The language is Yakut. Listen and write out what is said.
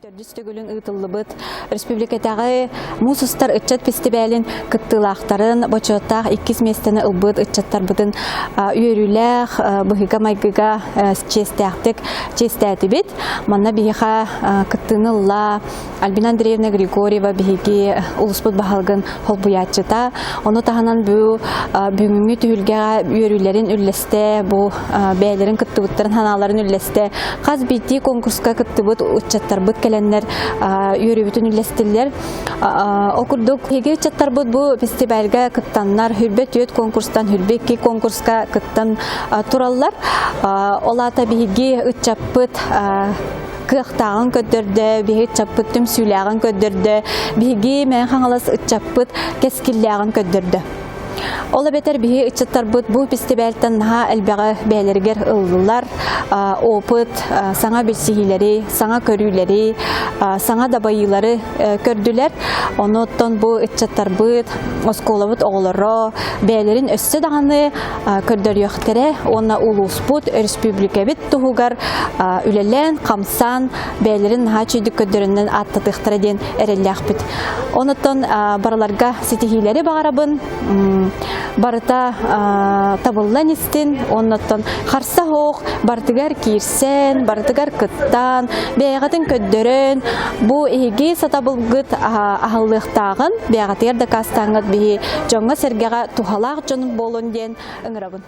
Төрдүс төгүлүн ыытыллыбыт республикатааҕы муус устар ыччат фестивалын кыттыылаахтарын бочуоттаах иккис миэстэни ылбыт ыччаттарбытын үөрүүлээх быһыыга-майгыга чиэстээхтик чиэстээтибит. Манна биһиэхэ кыттыыны ылла Альбина Андреевна Григорьева биһиги улуспут баһылыгын холбуйааччыта. Ону таһынан бу бүгүҥҥү түһүлгэҕэ үөрүүлэрин үллэстэ, бу бэйэлэрин кыттыбыттарын санааларын үллэстэ, хас биирдии конкурска кыттыбыт ыччаттарбыт кэлэннэр үөрүүбүтүн үллэстиллэр. Ол курдук, биһиги ыччаттарбыт бу фестивальга кыттаннар, хүрбэ түөрт конкурстан хүрбэ икки конкурска кыттан тураллар. Ол аата биһиги ыччаппыт кыахтааҕын көрдөрдө, биһиги ыччаппыт түмсүүлээҕин көрдөрдө, биһиги Мэҥэ Хаҥалас ыччаппыт кэскиллээҕин көрдөрдө. Ол эбэтэр биһи ыччаттарбыт бу фестивальтан наһаа элбэҕи бэйэлэригэр ыллылар, опыт, саҥа билсиһиилэри, саҥа көрүүлэри, саҥа дабайыылары көрдүлэр. Онуттан бу ыччаттарбыт, оскуолабыт оҕолоро бэйэлэрин өссө даҕаны көрдөрүөхтэрэ уонна улууспут, өрөспүүбүлүкэбит туһугар үлэлээн, хамсаан, бэйэлэрин наһаа үчүгүйдүк көрдөрөннөн ааттатыахтара диэн эрэллээхпит. Онуттан барыларга ситиһиилэри баҕарабын, барыта табыллан истин, оннуттан харса суох, барытыгар киирсэн, барытыгар кыттан, бэйэҕитин көрдөрөн, бу эһиги сатабылгыт аһыллыахтааҕын бэйэҕитигэр дакаастааҥҥыт биһи дьоҥҥо-сэргэҕэ туһалаах дьон буолун диэн ыҥырабын.